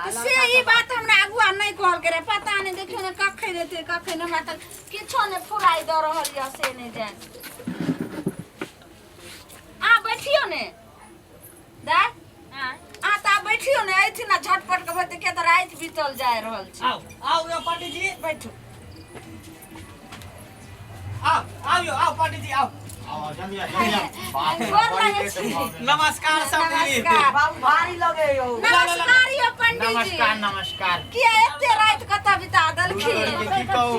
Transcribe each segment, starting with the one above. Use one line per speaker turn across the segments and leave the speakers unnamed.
तऽ से ई बात हमरा अगुआ नहि कहलकै रहे पता नहि देखियौ ने कखन एतै कखन हमरा तऽ किछो नहि फुराइ दऽ रहल यऽ से नहि जानि अहाँ बैठियौ ने दाइ अहाँ तऽ आब बैठियौ ने अयथिन ने झटपट के भरते किया तऽ राति बीतल जाय रहल छै
आउ आउ यौ पंडित जी
बैठू
आउ आउ यौ आउ पंडित जी आउ
आउ आउ जल्दी आउ जल्दी आउ बाप रे
गोर
बड़ी
लागै
लेट
छी।
भऽ गेल।
नमस्कार सब
नमस्कार
बाबू भारी लगे यौ
नमस्कार यौ पंडित जी
नमस्कार नमस्कार
किया एते राति कतऽ बिता देलखिन
की कहू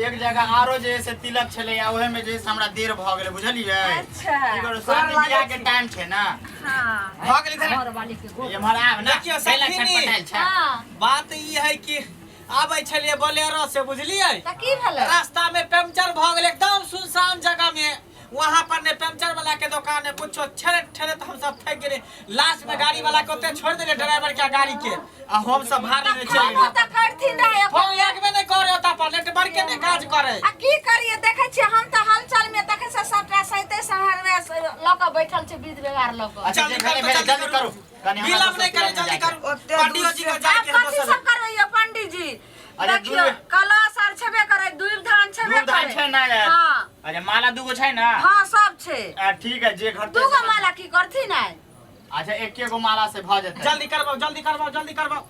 एक जगह आरो जे है से तिलक छलै आ ओहे में जे है से हमरा देर भऽ गेलै बुझलियै
अच्छा
की करू शादी बियाह के टाइम छै ना
हाँ
भऽ गेलै इधर
घरवाली के गोप
एम्हर आब ना
देखियौ,
कैला
सखिनी।
छटपटायल छै
हाँ
बात ई है कि आबै छलियै बोलेरो से बुझलियै
तऽ की भेलै
रास्ता में पंचर भऽ गेल एकदम सुनसान जगह में वहां पर ने पंचर वाला के दुकान है कुछो छेड़े छेड़े तो हम सब थक गेले लास्ट में गाड़ी वाला के ओते छोड़ देले ड्राइवर के गाड़ी के आ हम सब भाड़ लेने चलि
फोन
गेलियै
तऽ करथिन रहे
फोन लगबे नहि करे ओतऽ पर नेटवर्क के नहि काज करे
आ की करिए देखै छियै हम तऽ हलचल में तखन से सबटा सैते शहर में लऽ कऽ बैठल छी विध व्यवहार लऽ कऽ
अच्छा
जल्दी
जे भेलै
करू,
भेलै
जल्दी
जल्दी
करू।
करू कनी हमरा
विलम्ब नहि
दोसर
करे
तिलक में
जल्दी
जाइके
करू
ओते
पंडियो जी
दूर
के
से-
जाय
आब
के
कथी
दोसर
सब करबै यौ पंडित जी
अरे
देखियौ
दूध-
कलश आर छेबे करै दूध धान छेबे
दूध धान
करै
छै ना यार
हाँ
अच्छा माला दूगो छै ना
हाँ सब छै
आ, ठीक है जे घटतै
दूगो
से-
माला की करथिन आइ
अच्छा एके गो माला से भऽ जेतै
जल्दी करबाउ जल्दी करबाउ जल्दी करबाउ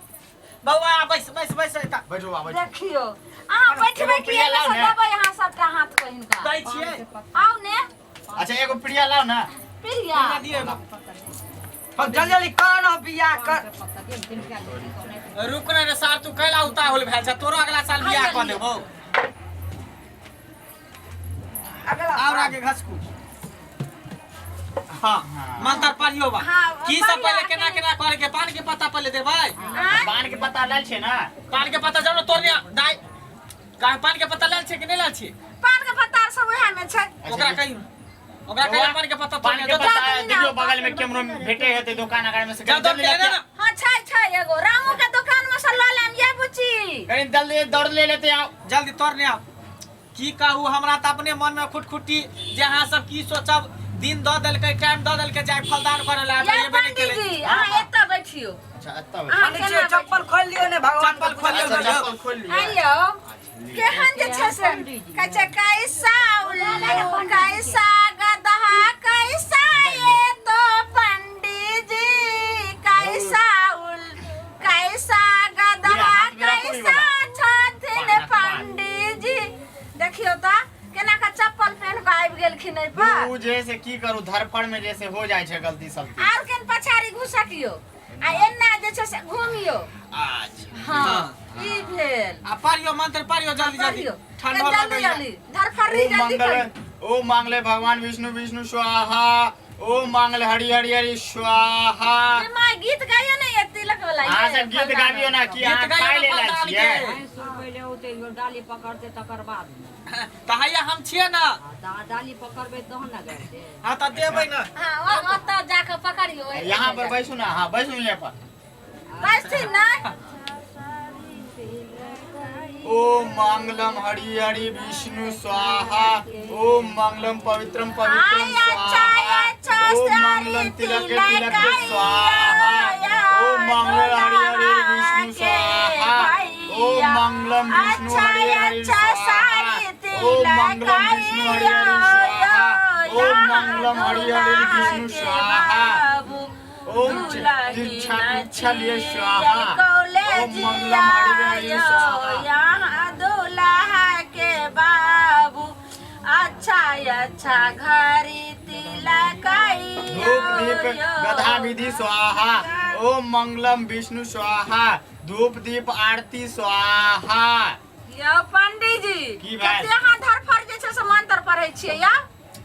बौआ बैस बैस बैस एतऽ
बैठू बा बैठू
देखियौ अहाँ बैठबै
एगो
कि
प्रिया
एने
लाउ
से
ने।
देबै अहाँ सबटा हाथ के हिनका
दै छियै
आउ ने
अच्छा एगो प्रिया लाउ ना
प्रिया
प्रिया दियौ एगो।
हम जल्दी जल्दी कर ना बियाह कर
रुक ना रे सार तू कैला उताहुल भेल छ तोरो अगला साल बियाह कऽ देबौ
अगला
और आगे घसकू हाँ मंत्र पढ़ियो बा
हाँ,
की सब
पढ़ियो,
पहले केना केना करे के पान के पत्ता पहले देबै
आँय?
पान के पत्ता लाल छै ना
पान के पत्ता जरूर तोड़ने दाइ का पान के पत्ता लाल छै कि नहि लाल छै
पान के पत्ता आर सब उएह में छै
ओकरा कही ओकरा कही पान के पत्ता
पान
तोड़ने
के
जो
पत्ता
जा
देखियो बगल में केमरो भेटे हेतै दुकान अगर में से
जा
कनी
दौड़
जल्दी
के
लेके
लेना
आ।
हाँ छै छै एगो रामू के दुकान में से लऽ लेम ये बुची
कनी जल्दी दौड़ ले लेते आओ
जल्दी तोड़ने आओ की कहू हमरा तऽ अपने मन में खुटखुटी जे अहाँ सब की सोचब दिन दऽ देलकै टाइम दऽ देलकै जाय फलदान करे ला
ये
एबे नहि
पंडित
केलै
जी अहाँ एतऽ बैठियो
अच्छा एतऽ बैठू।
अहाँ
नीचे
केना
चप्पल खोल लियो ने भगवान
चप्पल खोल लियौ।
अच्छा चप्पल खोल लिअ
आइयो केहन जे छै से कहै छै कैसा उल्लू कैसा गदहा कैसा ये तो पंडित जी कैसा उल कैसा गदहा कैसा छथिन पंडित जी देखियौ तऽ केना कऽ चप्पल पहिन कऽ आबि गेलखिन एहि पर
उ जे से की करू धरफड़ में जैसे हो जाइ छै गलती सब
आर केन पछाड़ी घुसकियौ आ एना जे छै से घुमियौ
अच्छा
हाँ ई भेल
आ पढ़ियो मंत्र पढ़ियो जल्दी जल्दी
पढ़ियौ
ठंडा
जल्दी
लगैया
जल्दी धरफड़ी
ओम
जल्दी
मंगल
करियौ
ओम मांगले भगवान विष्णु विष्णु स्वाहा ओम मांगले हरि हरि हरि स्वाहा
ये माय गीत गाइयो ने ये तिलक वाला
अहाँ
ये
सब गीत गाबियो ना कि अहाँ
गीत गाइयो
खाय
ना
ले लायल
फलदान
छियै
के।
पहिले औते डाली पकड़ते तकर बाद ने
तऽ हैया हम छियै ना
आ डाली पकड़बै तहन ने गायते
हाँ तऽ देबै ना
हाँ ओ ओतऽ जाके पकड़ियो
यहाँ पर बैसू ना हाँ बैसू यहाँ पर
बैसथिन ना
ओम मंगलम हरि हरि विष्णु स्वाहा ओम मंगलम पवित्रम पवित्रम
आय अच्छा
स्वाहा
अच्छा
ओम
सारी
मंगलम तिलक
तिलक
तिलक स्वाहा ओम मंगल हरि हरि विष्णु
के
स्वाहा ओम
भैया।
मंगलम विष्णु
अच्छा
हरि हरि
अच्छा
स्वाहा
सारी
ओम
तिलक
मंगलम विष्णु हरि हरि स्वाहा ओम मंगलम हरि हरि विष्णु स्वाहा ओम दीक्षा दीक्षा लिए स्वाहा ओम मंगलम हरि हरि स्वाहा
यहाँ दुल्हा के बाबू अच्छा अच्छा घरी तिलक
धूप दीप गधा विधि स्वाहा ओम मंगलम विष्णु स्वाहा धूप दीप आरती स्वाहा
यौ पंडीजी
की भेल?
कते अहाँ धरफड़ जे छै से मंत्र पढ़ै छियै यौ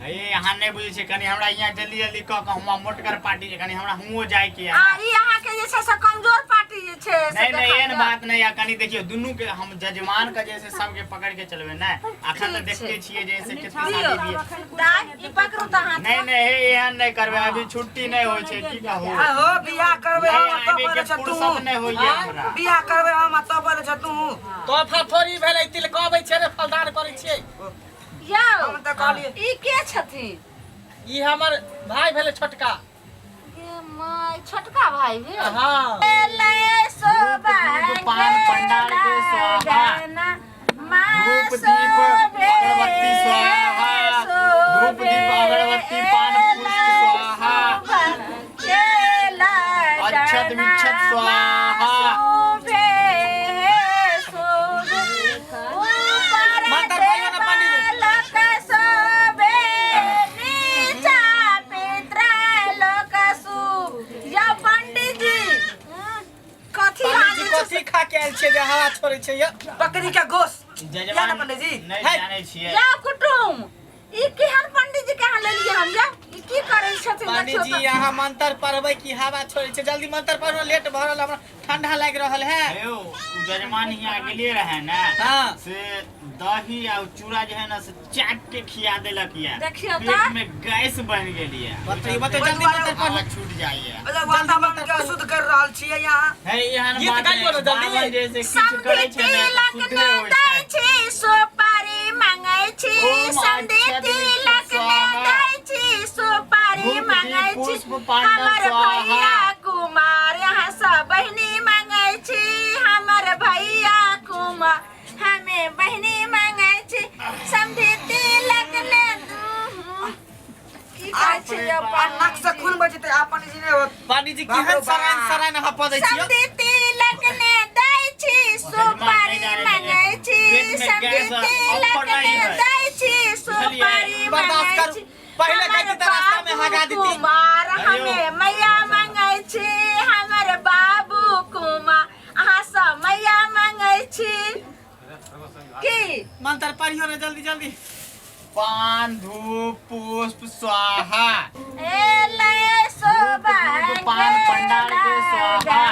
हे अहाँ नहि बुझै छियै कनि हमरा यहाँ जल्दी जल्दी कऽ कऽ हुआँ मोटगर पार्टी छै कनि हमरा हुओं जाइके
आ
यऽ
ई अहाँके जे छै से कमजोर पार्टी जे छै से
नहीं नहीं एहन
देखाइए।
बात नहीं है कनि देखियौ दुनू के हम जजमान के जैसे सबके पकड़ के चलबै ने अखन तऽ
ठीक छै।
देखते छियै जैसे कते
दियौ
शादी बियाह
दाइ ई पकड़ू तऽ हाथ
नहीं नहीं हे एहन नहीं करबै अभी छुट्टी नहीं होइ छै की कहू
आ हो बियाह करबै हम
नहीं
तब
आबे
बोले
के
छ तू
फुर्सत नहीं होइए हमरा
बियाह करबै हम तब बोले छ तू
तोहफा थोड़ी भेलै तिलक अबै छै रे फलदान करै छियै
यौ
हम तऽ कहलियै
ई के छथिन
ई हमर भाई भेलै छोटका
गे माय छोटका भाई भेल
हाँ
ले सोबा
कथी खा के आयल छियै जे हवा छोड़ै छै यौ?
बकरी के गोश्त या
जजमान
ना पंडित जी
नहि
है।
जानै छियै।
या कुटुम, ई केहन पंडित जी के अहाँ लेलियै हन या? ई की करै छथिन
पंडित
देखियौ
जी
तऽ।
अहाँ मंत्र पढ़बै कि हवा छोड़ै छै? जल्दी मंत्र पढ़ू, लेट भऽ रहल, हमरा ठंडा लागि रहल है।
हेयौ, उ जजमान हियाँ गेलियै रहै ने,
हाँ।
से दही आ उ चूड़ा जे है ना से चाट के खिया देलक या।
देखियौ
पेट
तऽ।
में गैस बन गेल या।
बतैयौ बतैयौ, जल्दी
ओहि
मंत्र
हवा
पढ़ू।
छूट जाइए।
मतलब वातावरण के अशुद्ध कर रहल छियै यहाँ।
है एहन
गीत
बात
गाइयो
नहि,
ने जल्दी।
बाभन जे से किछु
समधि
करै छै ने
तिलक
शुद्धे
ने
होइ
दै
छै।
छी, सुपारी मांगै छी।
ओम
समधि
अक्षत
तिलक ने
स्वाहा।
दै छी, सुपारी
धूप दीप
मांगै छी।
पुष्प पांडव
हमर
स्वाहा।
भैया कुमार यहाँ सब बहिनी मांगै छी। हमर भैया कुमार हमे बहिनी मांगै छी। समधि तिलक ने की कहै छी यौ
आ नाक से खून बजतै आ पंडित जी नहि होत।
पंडित जी
बाप रे
केहन
बाप।
सराइन सराइन अहाँ पदै छियै?
समधि तिलक ने दै छी, सुपारी मांगै छी।
पेट में
समधि
गैस
तिलक
अफर
ने
नहीं है।
दै छी, सुपारी
बर्दाश्त
मांगै
करू।
छी।
पहिले
हमर
कहती तऽ रास्ता में
बाबू
हगा देती।
कुमार
अयो।
हमे मैया मांगै छी। हमर बाबू कुमार अहाँ सब मैया मांगै छी की?
मंत्र पढ़ियो ने जल्दी जल्दी।
पान धूप पुष्प स्वाहा।
एलै शोभा
धूप दीप पान पंडाल के स्वाहा।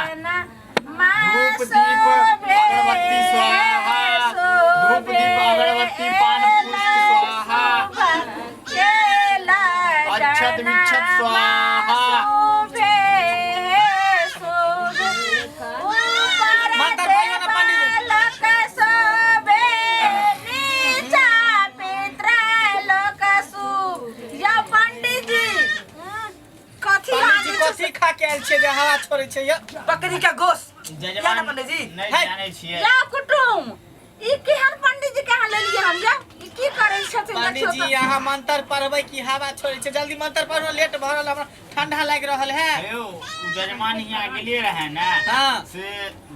धूप दीप अगरबत्ती स्वाहा। धूप दीप अगरबत्ती पान पुष्प स्वाहा। अक्षत विक्षत स्वाहा।
मंत्र पढ़ियो ना पंडित जी।
कथी
पंडित जी कथी खा के आयल छियै जे हवा छोड़ै छै यौ?
बकरी के गोश्त या ना
जजमान
पंडित जी
नहि
है।
जानै छियै।
या कुटुम, ई केहन पंडित जी के अहाँ लेलियै हन या? ई की करै छथिन
पंडित
देखियौ
जी
तऽ।
अहाँ मंत्र पढ़बै कि हवा छोड़ै छै? जल्दी मंत्र पढ़ू, लेट भऽ रहल, हमरा ठंडा लागि रहल है।
हेयौ, उ जजमान हियाँ गेलियै रहै ने,
हाँ।
से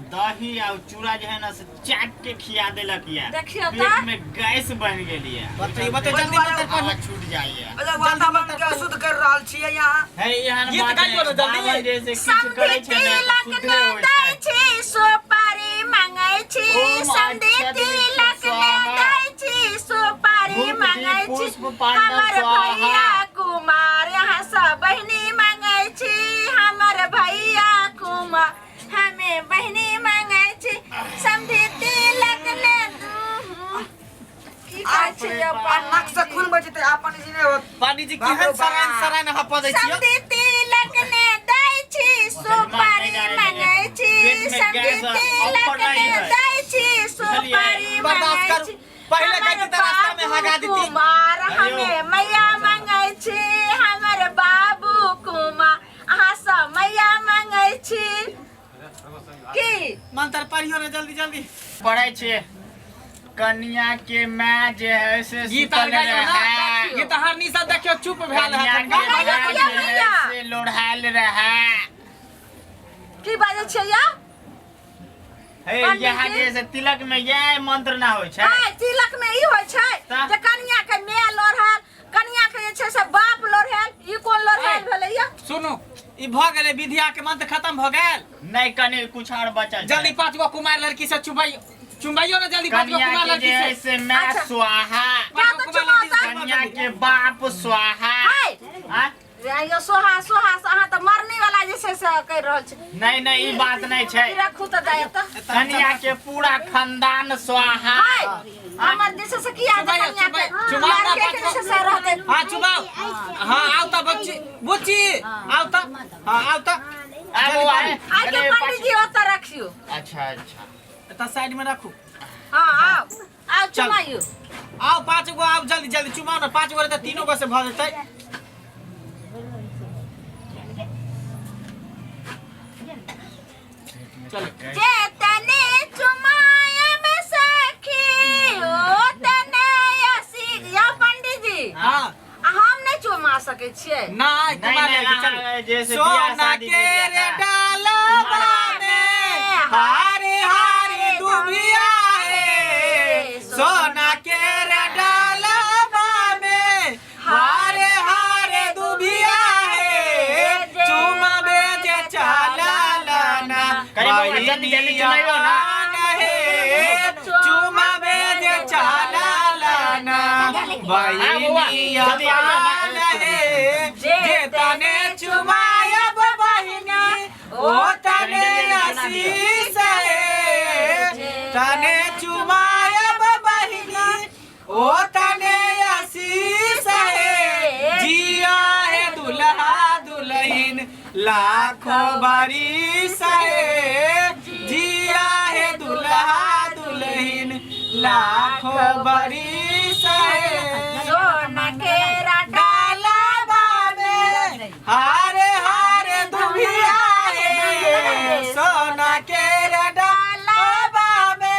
दही आ उ चूड़ा जे है ना से चाट के खिया देलक या।
देखियौ
पेट
तऽ।
में गैस बन गेल या।
बतैयौ बतैयौ, जल्दी
ओहि
मंत्र
हवा
पढ़ू।
छूट जाइए।
मतलब वातावरण के अशुद्ध कर रहल छियै यहाँ।
है एहन
गीत
बात
गाइयो
नहि,
ने जल्दी।
बाभन जे से किछु
समधि
करै छै ने
तिलक
शुद्धे
ने
होइ
दै
छै।
छी, सुपारी मांगै छी।
ओम
समधि
अक्षत
तिलक ने
स्वाहा।
दै छी, सुपारी
धूप दीप
मांगै छी।
पुष्प पांडव
हमर
स्वाहा।
भैया कुमार यहाँ सब बहिनी मांगै छी। हमर भैया कुमार हमे बहिनी मांगै छी। समधि तिलक ने की कहै छी यौ?
आ नाक से खून बजतै आ पंडित जी नहि होत।
पंडित जी
बाप रे
केहन सराइन
बाप।
सराइन अहाँ पदै छियै?
समधि तिलक ने दै छी, सुपारी मांगै छी।
पेट में
समधि
गैस
तिलक
अफर
ने
नहीं है।
दै छी, सुपारी
बर्दाश्त
मांगै
करू।
छी।
पहिले
हमर
कहती तऽ रास्ता में
बाबू
हगा देती।
कुमार
अयो।
हमे मैया मांगै छी। हमर बाबू कुमार अहाँ सब मैया मांगै छी की?
मंत्र पढ़ियो ने जल्दी जल्दी।
पढ़ै छियै। कनिया के माय जे है से
गीत आर
सुतल
गाइयो ना।
रहै।
गीत हरनी सब देखियो चुप भेल है।
कनिया के
गाइयो,
माय
भैया,
जे है
भैया।
से लोढ़ायल रहै।
की बाजै छियै या?
हे
पंडित
यहाँ
जी?
जे से तिलक में यह मंत्र ना होइ छै।
हाय, तिलक में ई होइ छै
तऽ?
जे कनिया के माय लोढ़ल, कनिया के जे छै से बाप लोढ़ल। ई कोन लोढ़ल
हाय।
भेलै या?
सुनू, ई भऽ गेलै विधिया के मंत्र खत्म भऽ गेल।
नहि, कनि कुछ और बचल छै।
जल्दी पाँच गो कुमार लड़की से चुमाइयो चुमाइयो ना जल्दी पाँच गो
कनिया
कुमार
के
लड़की
जे है
से।
से माय
अच्छा।
स्वाहा।
पाँच गो
तऽ
कुमार लड़की से
चुमाओ
चुमाओ
कनिया
जल्दी।
के बाप स्वाहा।
हाय।
आ?
रे यौ, सोहा सोहा से अहाँ तऽ मरनी वाला जे छै से कहि रहल छी।
नहि नहि, ई बात नहि छै।
ई रखू तऽ जाय तऽ।
कनिया के पूरा खानदान स्वाहा।
हाय, हमर जे छै से किया जे
चुमाइयो,
कनिया के
चुमाइयो, चुमाओ ना
लड़के के जे छै से रहतै।
हाँ चुमाओ, हाँ आओ तऽ बच्ची बुच्ची आओ तऽ, हाँ आओ तऽ।
आबो आए।
आइ के पंडित जी ओतऽ रखियौ।
अच्छा अच्छा।
एतऽ साइड में रखू।
हाँ आउ आउ।
चल।
चुमाइयो।
आओ पाँच गो, आओ जल्दी जल्दी चुमाओ ना। पाँच गो रहतै तीनो गो से भऽ जेतै। चलो।
जेतने चुमायब सखी ओतने असी या पंडित जी।
हाँ।
आ हम नहि चुमा सकै छियै?
नहीं
नहीं,
कुमार
नहीं,
लड़की चलो।
हाँ, जैसे बियाह
सोना
शादी
के
में
रे
जाता।
डालवा में हारे हारे दुबिया है। सोना के रे डालवा में हारे हारे दुबिया है। चुमा बेजे चला लाना
करी बौआ, जल्दी। कनी जल्दी चुनैयो ना।
हे चुमावे जे चाला लाना
हाँ, बौआ,
बहिनी
जल्दी आइयो ना।
पान हे जे तने चुमायब बहिनी ओ तने आशीष हे तने चुमायब बहिनी ओ तने आशीष हे जिया हे दुल्हा दुल्हन लाखों बारिश हे जिया हे दुल्हा दुल्हन लाखों बारिश हे
सोना के
डाला बाबे हारे हारे दुभिया हे सोना के डाला बाबे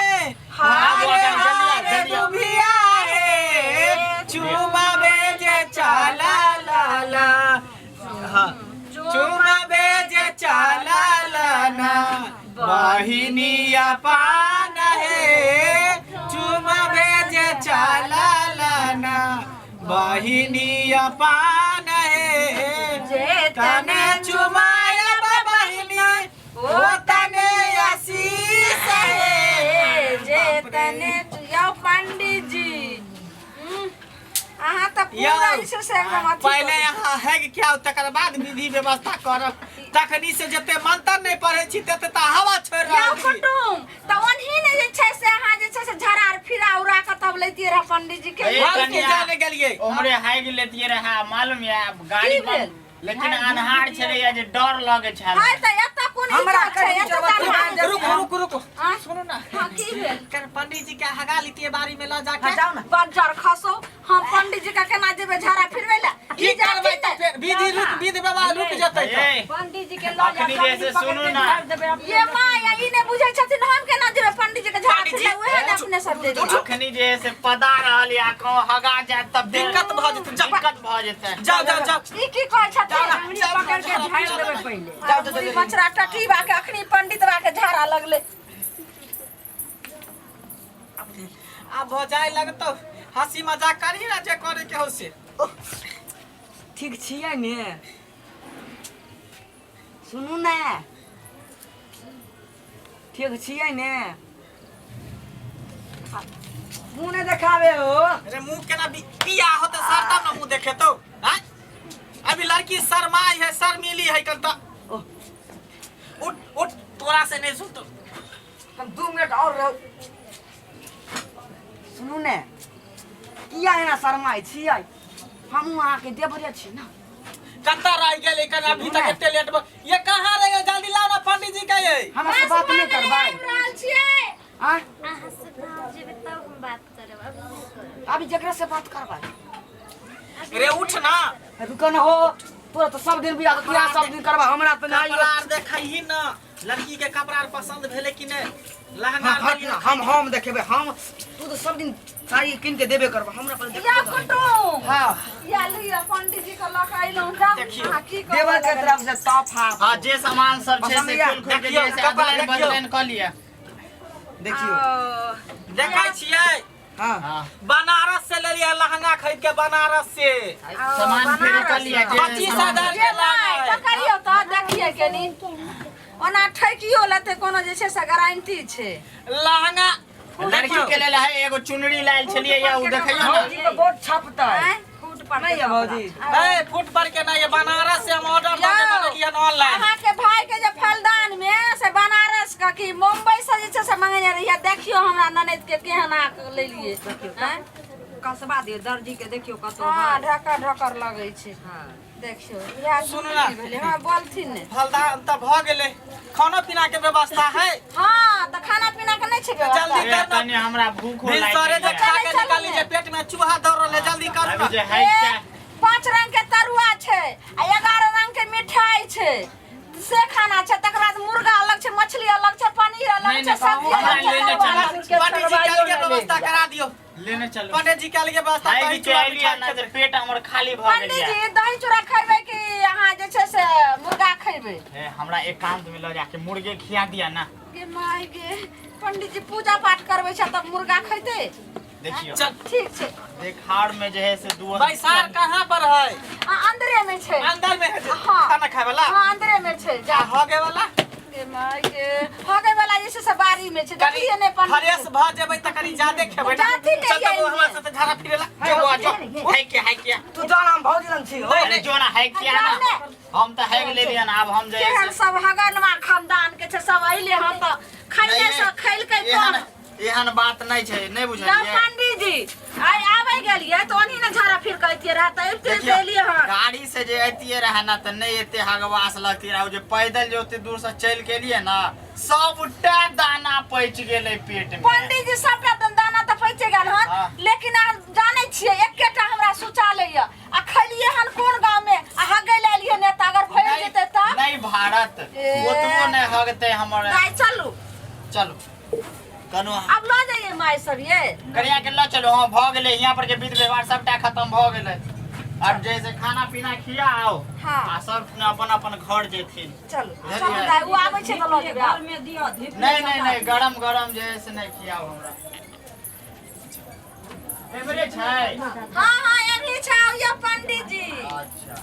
हारे हारे दुभिया हे चुमावे जे चाला लाला हाँ चुमावे जे चाला लाना बहिनिया पान हे चुमावे जे चाला लाना बहिनिया पान हे
जे
तने चुमाया बहिनी ओ तने आशीष हे
जे तने यौ पंडित जी अहाँ तऽ पूरा
यौ,
जे छै से एकदम अथी
पहिले यहाँ है कि क्या तकर बाद विधि व्यवस्था करब तखनी से जते मंत्र नहीं पढ़े छी तते त हवा छोड़
यौ
रहल छी
कुटुम तऽ ओनही ने जे छै से अहाँ जे छै से झड़ा आर फिरा उड़ा कऽ तब लैतियै रहए पंडित जी के
ए,
हम की
कनिया।
जाने गेलियै
ओमरे हाइग लेतियै रहे मालूम या गाड़ी
की भेल?
पर लेकिन अन्हार छलैया जे डर लगे छल
हाय तऽ एतऽ कोन
हमरा
इज्जत छै
कहीं
एतऽ
जरूरत
तऽ
नहीं।
रुको रुको रुको
आँय?
सुनू ना
हाँ की भेल
कल पंडित जी के हगा लीतिए बाड़ी में ल जाके
हाँ, जाओ ना
बज्जर खसो हम पंडित जी के केना जेबै झाड़ा फिरबै लए
की करबै तऽ फेर विधि रुक विधि बाबा रुक जेतै तऽ
ए,
पंडित जी के लऽ
अखनी
जा
जे से सुनू ना।
ये माया ई नहि बुझै छथिन हम केना जेबै पंडित जी के झाड़ा
पंडित जी,
फिरबै उएह ने अपने सब जेबै
अखनी जे से पदा रहल या कहूँ हगा जायत तब
दिक्कत भऽ जेतै, जा।
दिक्कत भऽ जेतै
जाओ जाओ जाओ
ई की कहै छथिन
पकड़ के झाड़ि देबै पहिले
जाओ, जाओ, जाओ।
मचरा टटी बा के अखनी पंडित बा के झाड़ा लगले
आब भऽ जाय लगतौ हंसी मजाक करही ना जे करे के हो से
ठीक छियै ने सुनू ने ठीक छियै ने मुँह नहि देखाबे हो
अरे मुंह केना बिया होते सर तब ना मुंह देखेतौ आँय? अभी लड़की शर्माई है शर्मीली है कल
ओह।
उठ उठ तोरा से नहीं सुनतो
हम 2 मिनट और रहो सुनू ने किया एना शर्माइ छियै हमहूँ अहाँके देवरे छी ने
कत्ता रह गेल एकर अभी तक एते लेट ये कहाँ रह गेल जल्दी लाओ ना पंडित जी के ये
हमरा से बात नहि करबै
आबि रहल छियै
आँय
अहाँ से गाँव जेबै तब हम बात करब अभी नहि करब
अभी जकरा से बात करबै
रे उठ ना
रुको न हो तोरा तऽ सब दिन बियाह बियाह सब दिन करबा हमरा तऽ नहि
कपड़ा आर देखही ना लड़की के कपड़ा आर पसंद भेले कि नहीं लहंगा
हाँ,
आर
हट
देलियै
ना, हम देखेबै हम तू तऽ सब दिन साड़ी कीन के देबे करबा हमरा पर
या
देखबे करबै।
कुटुम
हाँ
या लिअ पंडित जी के लऽ कऽ अयलहुँ जाउ
देखियौ।
अहाँ की कहबै
देवर के तरफ से तोहफा
हाँ जे सामान सब छै
पसंद
से
या?
खोल खोल के
देखियौ,
जे से
कपड़ा
अदलन
देखियौ।
बदलन कऽ लिअ
देखियौ
देखै छियै
हाँ
हाँ
बनारस से लेलियै लहंगा खरीद के बनारस से
सामान फेर कऽ लिअ जे
पच्चीस
सामान-
हजार
जे
के
भाइ
लहंगा है।
पकड़ियौ तऽ देखियै कनी ओना ठकियो लेतै कोनो जे छै से गारंटी छै
लहंगा
लड़की के लेल है एगो चुनरी लायल छलियै या उ देखैयौ ना
भौजी के बहुत छपतै
आँय?
फूट पर
नहीं है भौजी
ए फुट पर के नहीं ये बनारस से हम ऑर्डर दऽ के
यौ,
मंगेलियै ऑनलाइन
अहाँके भाई के जे फलदान में से बनारस के कि मुंबई से जे छै से मंगेने रहियै देखियौ हमरा ननैद के केहन अहाँ लेलियै आँय?
कसबा दियौ दर्जी के देखियौ कतौ
हँ ढकर ढकर लगै छै
हँ
देखियौ इएह
सुनू ना।
की भेलै हँ बोलथिन ने
फलदान तऽ भऽ गेलै खानो पीना के व्यवस्था है
हँ तऽ खाना पीना के नहि छै व्यवस्था
जल्दी
ए,
करना।
कनी हमरा भूख
भिनसरे जे
लागि
खा के
चलू
निकाली
ने।
जे पेट में चूहा दौड़ रहलै जल्दी करू
अभी
ना
जे है
ए,
क्या
5 रंग के तरुआ छै आ 11 रंग के मिठाई छै से खाना छै तकर बाद मुर्गा अलग छै मछली अलग छै पनीर अलग
नहीं,
छै
नहीं,
सब्जी
हमरा
अलग छै
लेने
तरुआ
चलू।
अलग छै।
पंडित जी के अलगे व्यवस्था करा दियौ
लेने चलू
पंडित जी के अलगे व्यवस्था
खाइ
दही
के
चूड़ा
अयलियै
मिठाई
ना जे पेट हमर खाली भऽ गेल
पंडित
या
जी दही चूड़ा खैबै कि अहाँ जे छै से मुर्गा खैबै
ए, हमरा एकांत में लऽ जाके मुर्गे खिया दिया ना
गे माय गे पंडित जी पूजा पाठ करबै छै तब मुर्गा खैतै
देखियो
चल
ठीक छै
देखार में जे है से दू
बैसार कहाँ पर है
आ अंदरे में छै
अंदर में है जे
हाँ।
खाना खाए वाला
हाँ अंदरे में छै जा
आ हो गए वाला
गे माय गे हगे वाला जे छै से बाड़ी में छै देखलिए नै पंडित
फ्रेश भऽ जेबै तऽ कनि जादे खेबै ना
जाति नहि
चल तऽ
अइ।
हमरा साथे झाड़ा फिरेला जो बौआ जो है के है के
तू जान हम भौजी लंग छी हो
नहीं,
अरे जो ना है किया ना हम तऽ हैग लेलियन आब हम जे
केहन सब हगनवा खानदान के छै सब अइले हन तऽ खैले से खैलकै
एहन
कम
एहन बात नहि छै नहि
ना
बुझलियै
पंडित जी आइ आबै गेलियै तऽ ओनही ने झाड़ा फिर के अइतियै रहए तऽ अबिते
देखियौ,
तऽ एलियै हन
गाड़ी से जे अतिये रहे ना तऽ नहि एते हगवास लगती रहे जे पैदल जे ओते दूर से चलि के एलियै ना सबटा दाना पचि गेलै पेट में
पंडित जी सबटा दाना तऽ पचि गेल हन
हाँ।
लेकिन आब जानै छियै एकेटा हमरा शौचालय यऽ आ खैलियै हन कोन गाँव में आ हगै लए एलियै ने तऽ अगर भरि
नहीं-
जेतै तऽ
नहीं भारत
ए।
ओतबो नहि हगतै हमर
दाइ चलू
चलू कनो
आब लऽ जाइए माय सब ये
करिया के लऽ चलू हाँ भऽ गेलै यहाँ पर के विध व्यवहार सबटा खत्म भऽ गेलै आब जे से खाना पीना खियाओ
हाँ।
आ सब अपन अपन घर जेथिन
चलू
बुझलियै?
चलू दाइ ओ आबै छै तऽ लऽ जेबै आब।
घर में दिअ धीप
नहीं नहीं नहीं गरम गरम जे है से नहीं खियाओ हमरा एमरे छै
हाँ हाँ एनही छै आउ ये पंडित जी
अच्छा।